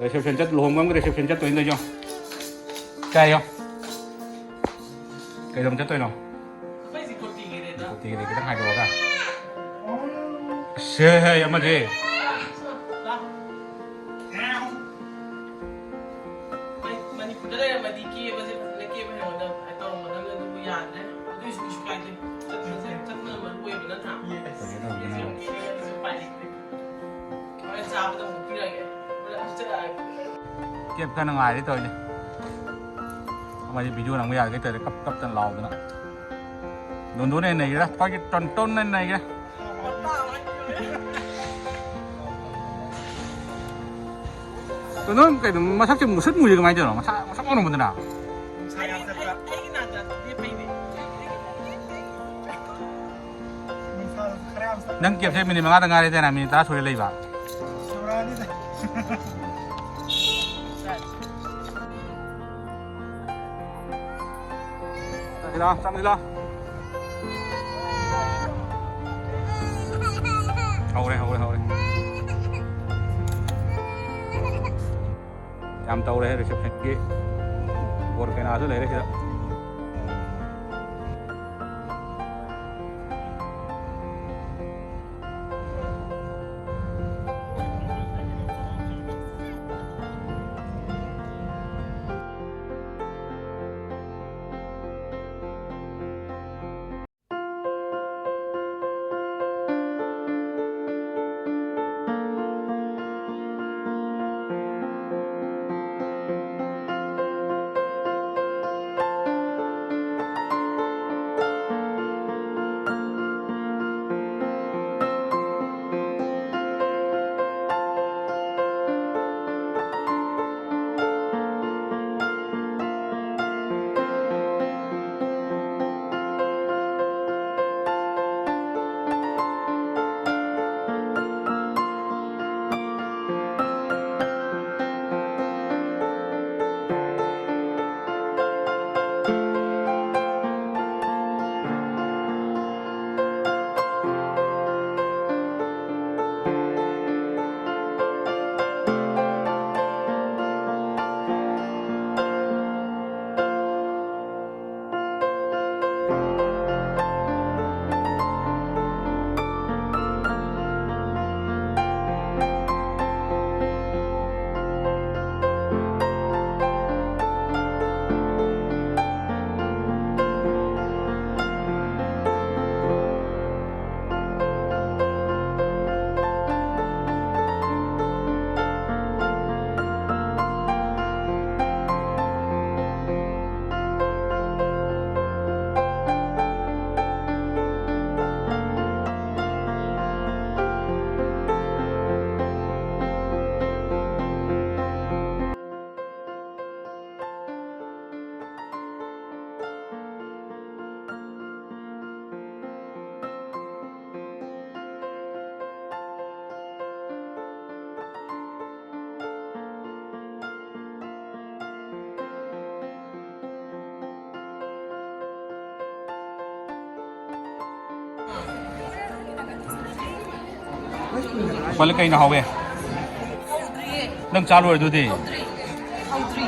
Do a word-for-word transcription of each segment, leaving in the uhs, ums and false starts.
Reception ꯆꯠ ꯂꯨꯍꯣꯡꯕ ꯑꯃꯒꯤ reception ꯆꯠꯇꯣꯏꯅꯤ ꯇꯧꯔꯤꯁꯦ꯫ ꯀꯥꯏꯌꯣ? ꯀꯩꯗꯧꯕ ꯆꯠꯇꯣꯏꯅꯣ? ꯑꯩꯈꯣꯏꯁꯤ ꯀꯨꯔꯇꯤꯒꯤꯅꯦꯗ꯫ ꯀꯨꯔꯇꯤꯒꯤꯗꯤ ꯈꯤꯇꯪ ꯍꯥꯏꯗꯣꯛꯑꯒ꯫ ꯁꯦ, ꯍꯦ, ꯑꯃꯗꯤ꯫ ꯃꯅꯤꯄꯨꯔꯗ ꯂꯩꯔꯝꯃꯗꯤ ꯀꯦꯕꯁꯦ ꯐꯖꯅ ꯀꯦꯕ ꯍꯩꯔꯝꯒꯗꯕ, ꯇꯧꯔꯝꯒꯗꯕꯅꯦ, ꯑꯗꯨꯕꯨ ꯌꯥꯗ꯭ꯔꯦ꯫ ꯑꯗꯨꯏꯁꯨ ꯀꯩꯁꯨ ꯀꯥꯏꯗꯦ꯫ ꯆꯠꯄꯁꯦ, ꯆꯠꯄꯅ ꯃꯔꯨ ꯑꯣꯏꯕ ꯅꯠꯇ꯭ꯔꯥ? ꯀꯦꯕꯁꯦ ꯎꯄꯥꯏ ꯂꯩꯇ꯭ꯔꯦ꯫ ꯍꯣꯔꯦꯟ ꯆꯥꯕꯗ ꯑꯃꯨꯛ ꯄꯤꯔꯒꯦ꯫ ꯍꯣꯔꯦꯟ ꯑꯃꯨꯛ ꯆꯠꯂꯛꯑꯒꯦ꯫ ꯀꯦꯞ ꯈꯔ ꯅꯨꯡꯉꯥꯏꯔꯦ ꯇꯧꯔꯤꯁꯦ꯫ ꯑꯃꯗꯤ video ꯅꯝꯕ ꯌꯥꯔꯒꯦ ꯇꯧꯔꯦ, ꯀꯞ ꯀꯞꯇꯅ ꯂꯥꯎꯗꯅ꯫ ꯗꯣꯟꯗꯣꯟꯅ ꯍꯦꯟꯅ ꯅꯩꯒꯦꯔꯥ? ꯑꯩꯈꯣꯏꯒꯤ ꯇꯣꯟꯇꯣꯟꯅ ꯍꯦꯟꯅ ꯅꯩꯒꯦꯔꯥ? ꯇꯣꯟꯇꯣꯟ ꯀꯩꯅꯣ, ꯃꯁꯛꯁꯦ ꯃꯨꯁꯨꯠ ꯃꯨꯏꯁꯦ ꯀꯃꯥꯏꯅ ꯇꯧꯔꯤꯅꯣ? ꯃꯁꯥ ꯃꯁꯛ ꯃꯥꯟꯅꯕꯗꯅ꯫ ꯅꯪ ꯀꯦꯞꯁꯦ ꯃꯤꯅꯤꯠ ꯃꯉꯥꯗ ꯉꯥꯏꯔꯦꯗꯅ, ꯃꯤꯅꯤꯠ ꯇꯔꯥ ꯁꯨꯔꯦ ꯂꯩꯕ꯫ ꯆꯪꯁꯤꯜꯂꯣ, ꯆꯪꯁꯤꯜꯂꯣ꯫ ꯍꯧꯔꯦ, ꯍꯧꯔꯦ, ꯍꯧꯔꯦ꯫ ꯌꯥꯝ ꯇꯧꯔꯦ receptionꯒꯤ꯫ ꯕꯣꯔ ꯀꯩꯅꯥꯁꯨ ꯂꯩꯔꯦ ꯁꯤꯗ꯫ ꯄꯜꯂ ꯀꯩꯅ ꯍꯥꯎꯋꯦ? ꯅꯪ ꯆꯥ ꯂꯣꯏꯔꯗꯨꯗꯤ? ꯍꯥꯎꯗ꯭ꯔꯤ꯫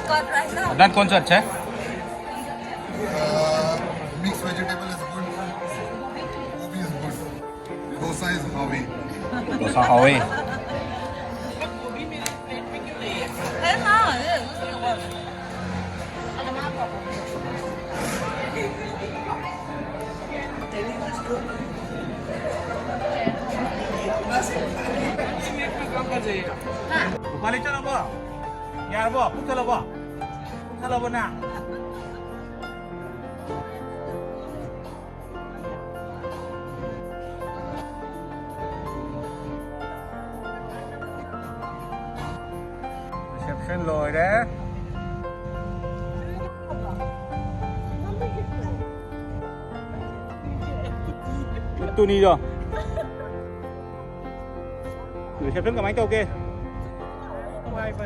ꯀꯠ ꯔꯥꯏꯁ ꯅ? ꯅꯪ ꯀꯣꯟ ꯆꯠꯁꯦ? Mixed vegetable is good. Gobi is good. Dosa is Hawi. Dosa ꯍꯥꯎꯋꯦ꯫ ꯔꯨꯄꯥꯂꯤ, ꯆꯠꯂꯕꯣ? ꯌꯥꯔꯕꯣ? ꯄꯨꯛ ꯊꯜꯂꯕꯣ? ꯄꯨꯛ ꯊꯜꯂꯕꯣ ꯅꯪ? Reception ꯂꯣꯏꯔꯦ꯫ ꯇꯨꯅꯤꯗꯣ꯫ Reception ꯀꯃꯥꯏꯅ ꯇꯧꯒꯦ? ꯅꯨꯡꯉꯥꯏꯕ꯫